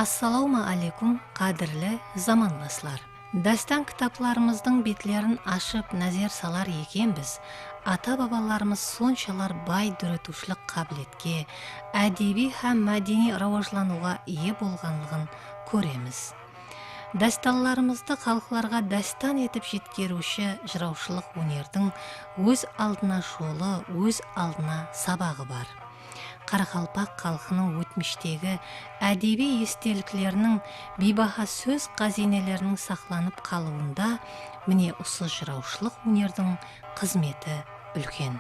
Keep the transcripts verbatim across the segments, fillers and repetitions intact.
Assalawma áleykum, qádirli zamanlaslar! Dástan kitaplarımızdıń betlerin ashıp názer salar ekenbiz, ata-babalarımız sonshalar bay dóretiwshilik qábiletke, ádebiy hám mádeniy rawajlanıwǵa iye bolǵanlıǵın kóremiz. Dástanlarımızdı xalıqlarǵa dástan etip jetkeriwshi jırawshılıq ónerdiń óz aldına jolı, óz aldına sabaǵı bar. Qaraqalpaq xalqınıń ótmishtegi ádebiy estelikleriniń, biybaha sóz ǵáziyneleriniń saqlanıp qalıwında, mine, usı jırawshılıq ónerdiń xızmeti úlken.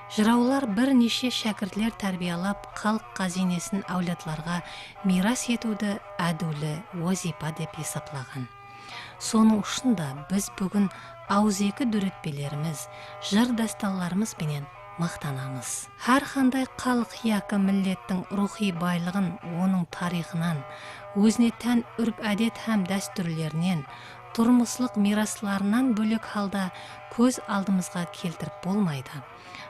Jırawlar bir neshe shákirtler tárbiyalap, xalıq ǵáziynesin áwladlarǵa miyras etiwdi ádiwli wazıypa dep esaplaǵan. Sonıń ushın da biz búgin awızeki dóretpelerimiz, jır-dástanlarımız benen maqtanamız. Hár qanday xalıq yaki millettiń ruwxıy baylıǵın onıń tariyxınan, ózine tán úrp-ádet hám dástúrlerinen, turmıslıq miyraslarınan bólek halda kóz aldımızǵa keltirip bolmaydı.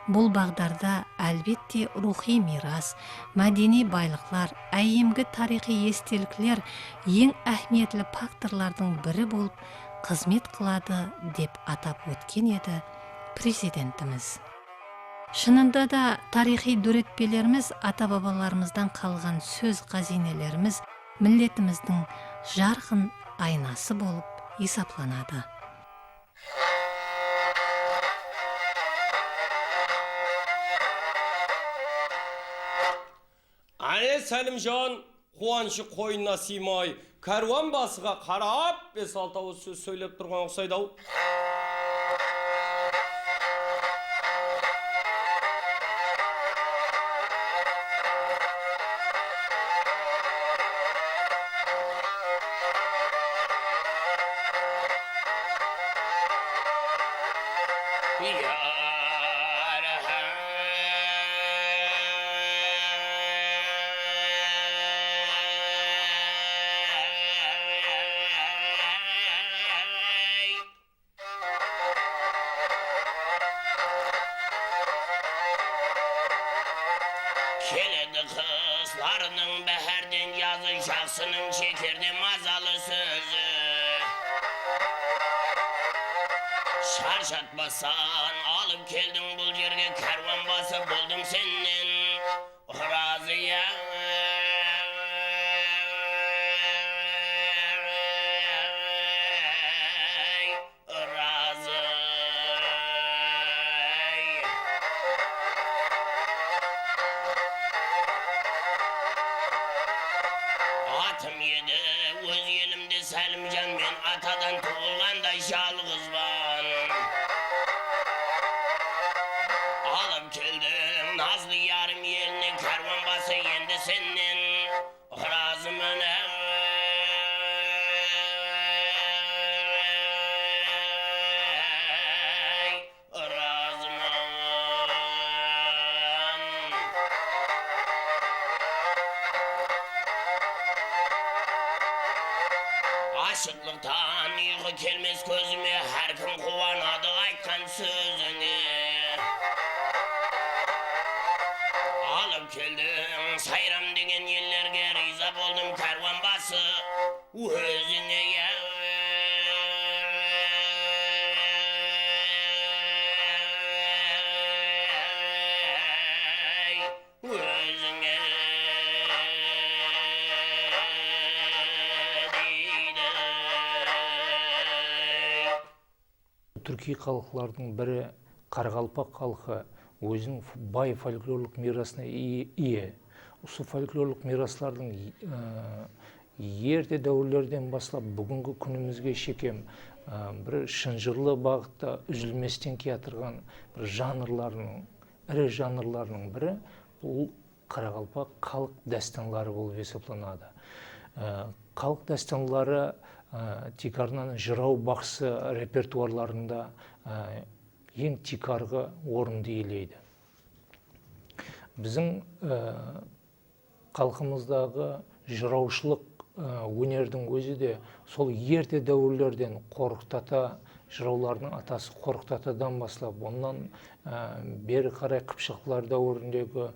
Bul baǵdarda, álbette, ruwxıy miyras, mádeniy baylıqlar, áyyemgi tariyxıy estelikler eń áhmiyetli faktorlardıń biri bolıp xızmet qıladı, dep atap ótken edi Prezidentimiz. Shınında da, tariyxıy dóretpelerimiz, ata-babalarımızdan qalǵan sóz ǵáziynelerimiz milletimizdiń jarqın aynası bolıp esaplanadı. Áne, Sálimjan quwanıshı qoynına sıymay, kárwan basıǵa qarap bes-altı awız sóz sóylep turǵan uqsaydı-aw. Keledi qıslardıń báhárden jazı, jaqsınıń shekerde mazalı sózi. Sharshatpasan alıp keldiń bul jerge, kárwan bası, boldım sennen razı, ya. Razı. Atım edi óz elimde Sálimjan, men atadan tuwılǵanday jalǵızban. Alıp keldiń nazlı yarım eline, kárwan bası, endi sennen razıman, áy, razıman. Ashıqlıqtan uyqı kelmes kózime, hár kim quwanadı aytqan sózińe. Alıp keldiń sayram degen ellerge, riyza boldım kárwan bası, ózińe, ya. Ózińe, deydi. Túrkiy xalıqlardıń biri qaraqalpaq xalqı óziniń f-, bay folklorlıq miyrasına iye, iye. Usı folklorlıq miyraslardıń, ı, erte dáwirlerden baslap búgingi kúnimizge shekem, ı, bir shınjırlı baǵıtta úzilmesten kiyatırǵan bir janrlarınıń, iri janrlarınıń biri bul qaraqalpaq xalıq dástanları bolıp esaplanadı. I, xalıq dástanları, ı, tiykarınan jıraw baqsı repertuarlarında, ı, eń tiykarǵı orındı iyeleydi. Biziń, ı, xalqımızdaǵı jırawshılıq, ı, ónerdiń ózi de sol erte dáwirlerden Qorqıt ata, jırawlardıń atası Qorqıt atadan baslap, onnan, ı, beri qaray qıpshaqlar dáwirindegi, ı,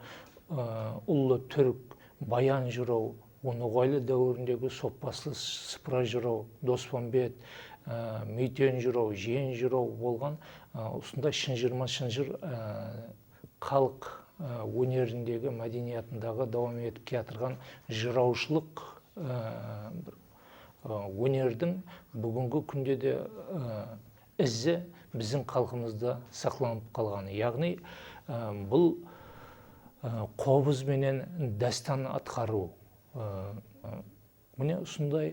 ullı túrk bayan jıraw, Noǵaylı dáwirindegi Sopbaslı Sıpıra jıraw, Dospanbet, e, Múyten jıraw, Jiyen jıraw bolǵan, e, usınday shınjırma-shınjır, e, xalıq, e, ónerindegi, mádeniyatındaǵı dawam etip kiyatırǵan jırawshılıq, e, bir, e, ónerdiń búgingi kúnde de, e, izi biziń xalqımızda saqlanıp qalǵanı. Yaǵnıy, e, bul, e, qobız benen dástan atqarıw, e, e, mine, usınday,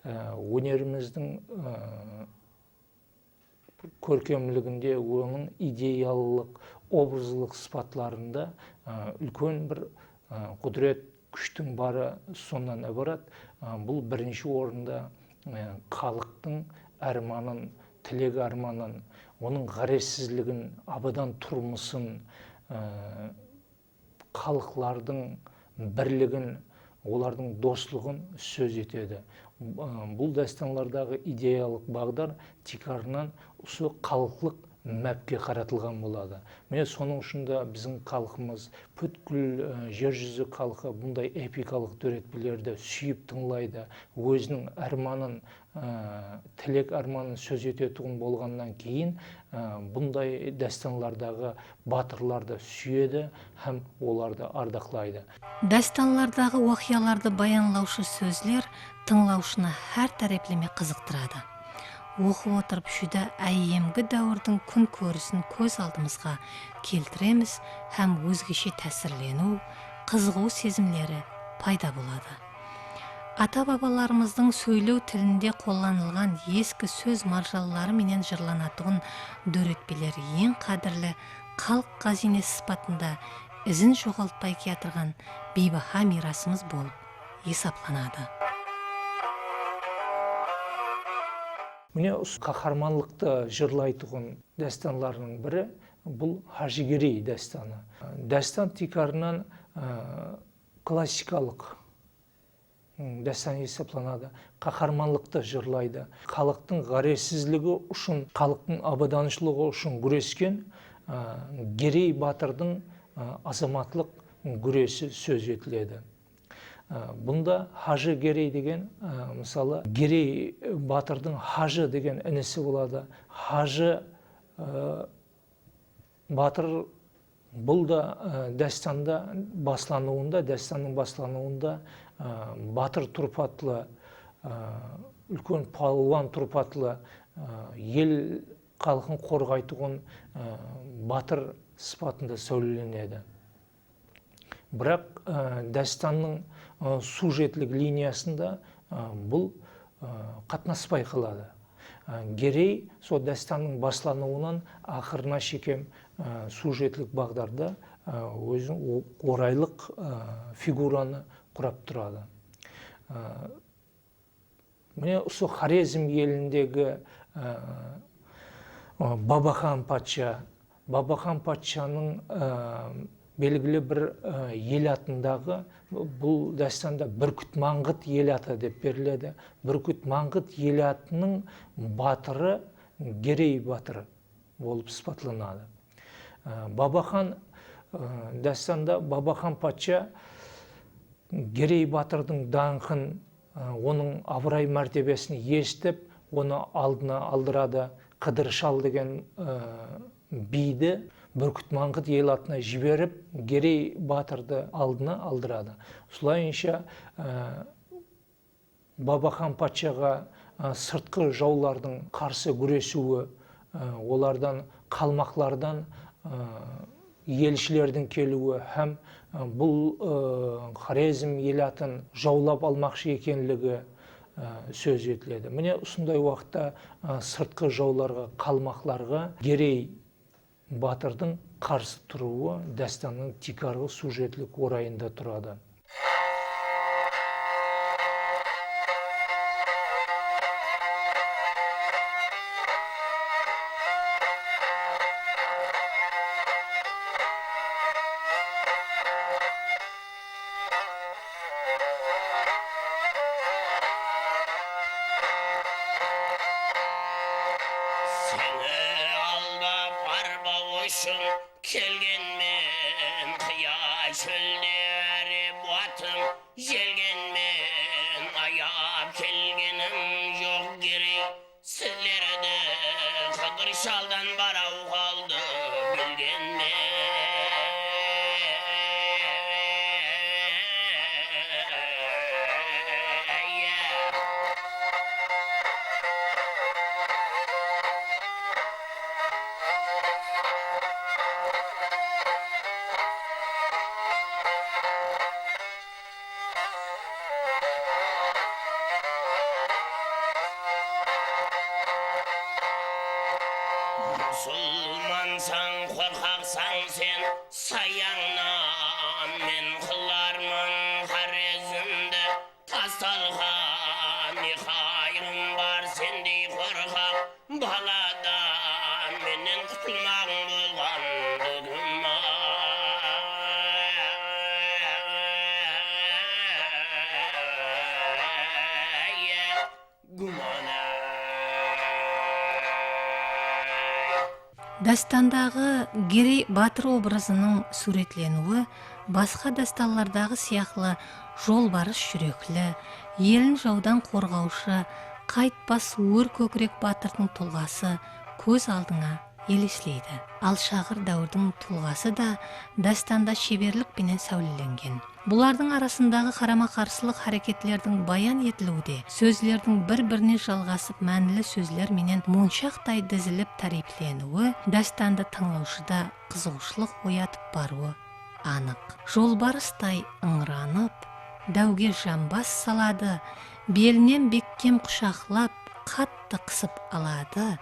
e, ónerimizdiń, e, kórkemliginde, onıń ideyalılıq, obrazlıq sıpatlarında, e, úlken bir, e, qúdiret, kúshtiń barı sonnan ibarat. E, bul birinshi orında, e, xalıqtıń ármanın, tilek ármanın, onıń ǵárezsizligin, abadan turmısın, e, xalıqlardıń birligin, olardıń doslıǵın sóz etedi. Bul dástanlardaǵı ideyalıq baǵdar tiykarınan usı xalıqlıq mápke qaratılǵan boladı. Mine, sonıń ushın da biziń xalqımız, pútkil, e, jer júzi xalqı bunday epikalıq dóretpelerdi súyip tıńlaydı, óziniń ármanın, e, tilek ármanın sóz etetuǵın bolǵannan keyin, e, bunday dástanlardaǵı batırlardı súyedi hám olardı ardaqlaydı. Dástanlardaǵı waqıyalardı bayanlawshı sózler tıńlawshını hár tárepleme qızıqtıradı. Oqıp otırıp júdá áyyemgi dáwirdiń kún kórisin kóz aldımızǵa keltiremiz hám ózgeshe tásirleniw, qızıǵıw sezimleri payda boladı. Ata-babalarımızdıń sóylew tilinde qollanılǵan eski sóz marjanları menen jırlanatuǵın dóretpeler eń qádirli xalıq ǵáziynesi sıpatında izin joǵaltpay kiyatırǵan biybaha miyrasımız bolıp esaplanadı. Mine, usı qaharmanlıqtı jırlaytuǵın dástanlarınıń biri bul Hájigerey dástanı. Dástan tiykarınan, ı, klassikalıq, ım, dástan esaplanadı. Qaharmanlıqtı jırlaydı. Xalıqtıń ǵárezsizligi ushın, xalıqtıń abadanshılıǵı ushın gúresken, ı, Gerey batırdıń, ı, azamatlıq gúresi sóz etiledi. I, bunda Hajı Gerey degen, ı, mısalı, Gerey batırdıń Hajı degen inisi boladı. Hajı, ı, batır bul da, ı, dástanda baslanıwında, dástannıń baslanıwında, ı, batır turpatlı, ı, úlken palwan turpatlı, ı, el xalqın qorǵaytuǵın, ı, batır sıpatında sáwlelenedi. Biraq, ı, dástannıń, ı, sujetlik liniyasında, ı, bul, ı, qatnaspay qaladı. I, Gerey sol dástannıń baslanıwınan aqırına shekem, ı, sujetlik baǵdarda, ı, ózin o-, oraylıq, ı, figuranı qurap turadı. I, Mine, usı Xorezm elindegi, ı, ı, Babaxan patsha, Babaxan patshanıń, ı, belgili bir, ı, el atındaǵı, bul dástanda Búrkit Mańǵıt el atı dep beriledi. Búrkit Mańǵıt el atınıń batırı Gerey batır bolıp sıpatlanadı. I, Babaxan, ı, dástanda Babaxan patsha Gerey batırdıń dańqın, ı, onıń abıray-mártebesin esitip, onı aldına aldıradı. Qıdır shal degen, ı, biydi Búrkit Mańǵıt el atına jiberip, Gerey batırdı aldına aldıradı. Usılayınsha, ı, Babaxan patshaǵa, ı, sırtqı jawlardıń qarsı gúresiwi, ı, olardan, qalmaqlardan, ı, elshilerdiń keliwi hám, ı, bul, ı, Xorezm elatın jawlap almaqshı ekenligi, ı, sóz etiledi. Mine, usınday waqıtta, ı, sırtqı jawlarǵa, qalmaqlarǵa Gerey batırdıń qarsı turıwı dástannıń tiykarǵı sujetlik orayında turadı. Seni aldap arbaw ushın kelgenmen, qıya shólde árep atım, jelgenmen. Shaldan baraw qaldı bilgenme. Musulmansań, qorqaqsań sen, sayańnan men qılarman xárezimdi. Tastalǵan ne qayırım bar sendey qorqaq baladan, mennen qutılmaǵıń bolǵan dúgim-ay. Dástandaǵı Gerey batır obrazınıń súwretleniwi basqa dástanlardaǵı sıyaqlı jolbarıs júrekli, elin jawdan qorǵawshı, qayıtpas ór kókirek batırdıń tulǵası kóz aldıńa elesleydi. Alshaǵır dáwirdiń tulǵası da dástanda sheberlik penen sáwlelengen. Bulardıń arasındaǵı qarama-qarsılıq háreketlerdiń bayan etiliwi de, sózlerdiń bir-birine jalǵasıp mánili sózler menen monshaqtay dizilip táriypleniwi dástandı tıńlawshıda qızıǵıwshılıq oyatıp barıwı anıq. Jolbarıstay ıńıranıp, dáwge jambas saladı, belinen bekkem qushaqlap, qattı qısıp aladı.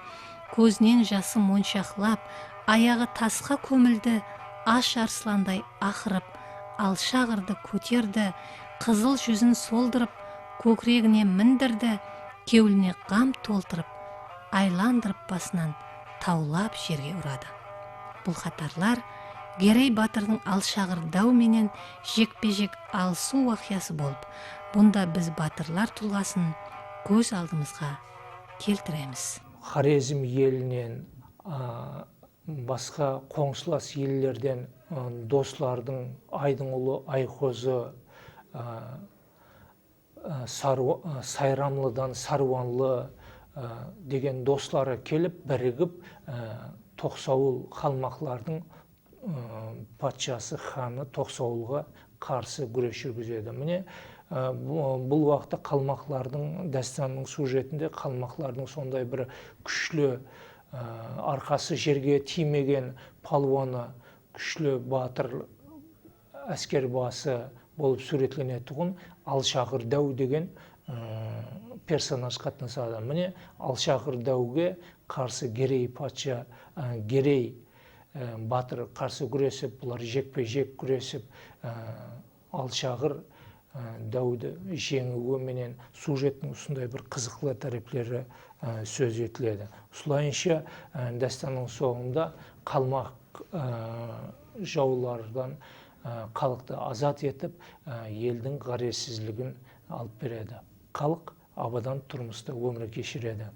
Kózinen jası monshaqlap, ayaǵı tasqa kómildi, ash arıslanday aqırıp, alshaǵırdı kóterdi, qızıl júzin soldırıp, kókiregine mindirdi, kewline ǵam toltırıp, aylandırıp basınan tawlap jerge uradı. Bul qatarlar Gerey batırdıń alshaǵır dáw menen jekpe-jek alısıw waqıyası bolıp, bunda biz batırlar tulǵasın kóz aldımızǵa keltiremiz. Xorezm elinen, a, basqa qońsılas ellerden, a, doslardıń Aydıń ulı Ayqozı, a, a, Sarwa-, a, Sayramlıdan Sarwanlı, a, degen dosları kelip birigip, a, Toqsawıl qalmaqlardıń ı, patshası, xanı Toqsawılǵa qarsı gúres júrgizedi. Mine, ı, bu, bul waqıtta qalmaqlardıń, dástannıń sujetinde qalmaqlardıń sonday bir kúshli, ı, arqası jerge tiymegen palwanı, kúshli batır áskerbası bolıp súwretlenetuǵın Alshaǵır dáw degen, ı, personaj qatnasadı. Mine, Alshaǵır dáwge qarsı Gerey patsha, ı, Gerey e, batır qarsı gúresip, bular jekpe-jek gúresip, e, Alshaǵır, e, dáwdi jeńiwi menen sujettiń usınday bir qızıqlı tárepleri, e, sóz etiledi. Usılayınsha, e, dástannıń sońında qalmaq, e, jawlardan, e, xalıqtı azat etip, e, eldiń ǵárezsizligin alıp beredi. Xalıq abadan turmısta ómir keshiredi.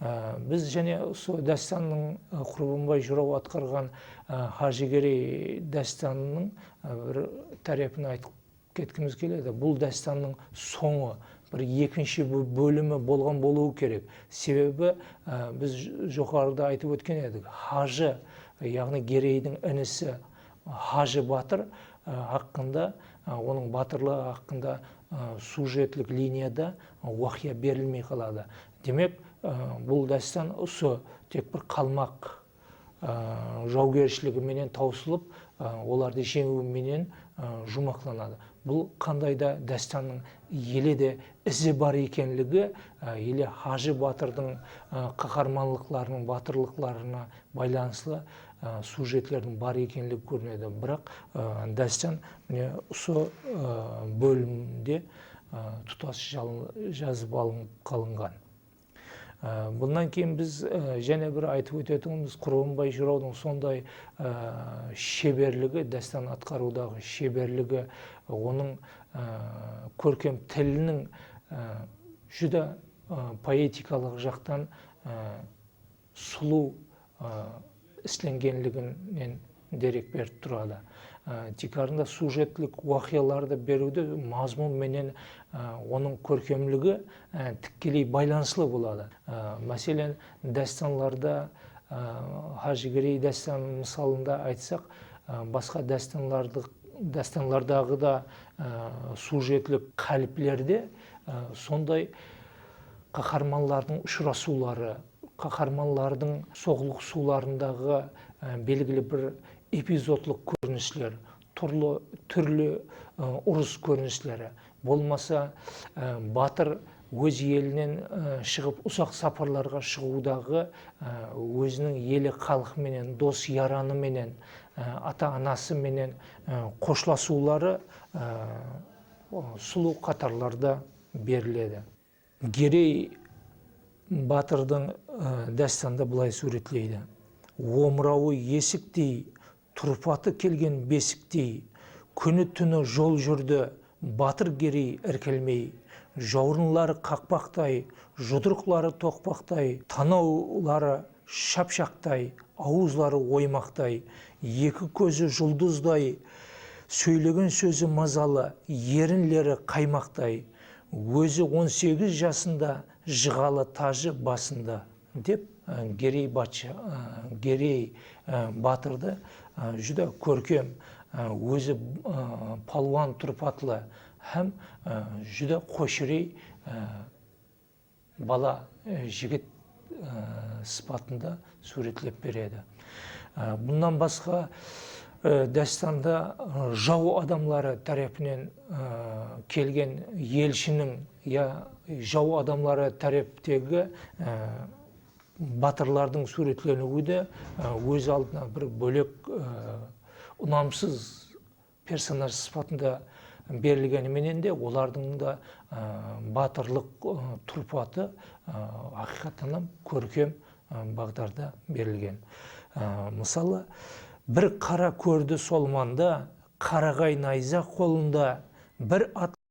Á, biz jáne usı dástannıń, á, Qurbanbay jıraw atqarǵan, á, Hajıgerey dástanınıń, á, bir tárepin aytıp ketkimiz keledi. Bul dástannıń sońı bir ekinshi bó-, bólimi bolǵan bolıwı kerek. Sebebi, á, biz j-, joqarıda aytıp ótken edik, Hajı, yaǵnıy Gereydiń inisi Hajı batır, ı, haqqında, ı, onıń batırlıǵı haqqında, ı, sujetlik liniyada, ı, waqıya berilmey qaladı. Demek, ı, bul dástan usı tek bir qalmaq, ı, jawgershligi menen tawsılıp, ı, olardı jeńiw menen, ı, juwmaqlanadı. Bul qanday da dástannıń ele de izi bar ekenligi, ı, ele Hajı batırdıń, ı, qaharmanlıqlarınıń, batırlıqlarına baylanıslı, ı, sujetlerdiń bar ekenligi kórinedi. Biraq, ı, dástan, mine, usı, ı, bólimde, ı, tutas jal-, jazıp alın-, qalınǵan. I, bunnan keyin biz, ı, jáne bir aytıp ótetuǵınımız, Qurbanbay jırawdıń sonday, ı, sheberligi, dástan atqarıwdaǵı sheberligi, onıń, ı, kórkem tiliniń, ı, júdá, ı, poetikalıq jaqtan, ı, sulıw, ı, islengenliginen derek berip turadı. I, tiykarında sujetlik waqıyalardı beriwde mazmun menen, ı, onıń kórkemligi, ı, tikkeley baylanıslı boladı. I, máselen, dástanlarda, Á, Hájigirey dástanın mısalında aytsaq, á, basqa dástanlardı, dástanlardaǵı da, á, sujetlik qáliplerde, á, sonday qaharmanlardıń ushırasıwları, qaharmanlardıń soqlıǵısıwlarındaǵı, á, belgili bir epizodlıq kórinisler, turlı, túrli, á, urıs kórinisleri, bolmasa, á, batır óz elinen, á, shıǵıp, uzaq saparlarǵa shıǵıwdaǵı, á, óziniń eli xalqı menen, dos-yaranı menen, á, ata-anası menen, á, xoshlasıwları, á, sulıw qatarlarda beriledi. Girey batırdıń, á, dástanında bılay súwretleydi. Omırawı esiktey, turpatı kelgen besiktey, kúni-túni jol júrdi batır Girey irkilmey. Jawrınları qaqpaqtay, judırıqları toqpaqtay, tanawları shapshaqtay, awızları oymaqtay, eki kózi juldızday, sóylegen sózi mazalı, erinleri qaymaqtay. Ózi on segiz jasında, jıǵalı tajı basında. Dep, á, Girey batsha, á, Girey, á, batırdı, á, júdá kórkem, á, ózi, á, palwan turpatlı hám, á, júdá xoshirey, á, bala, á, jigit, á, sıpatında súwretlep beredi. Á, bunnan basqa, á, dástanda, á, jaw adamları tárepinen, á, kelgen elshiniń ya jaw adamları táreptegi, á, batırlardıń súwretleniwi de, á, óz aldına bir bólek, á, unamsız personaj sıpatında berilgeni menen de, olardıń da, á, batırlıq, á, turpatı, á, haqıyqattan hám kórkem, á, baǵdarda berilgen. Á, mısalı, bir qara kórdi solmanda, qaraǵay nayza qolında, bir at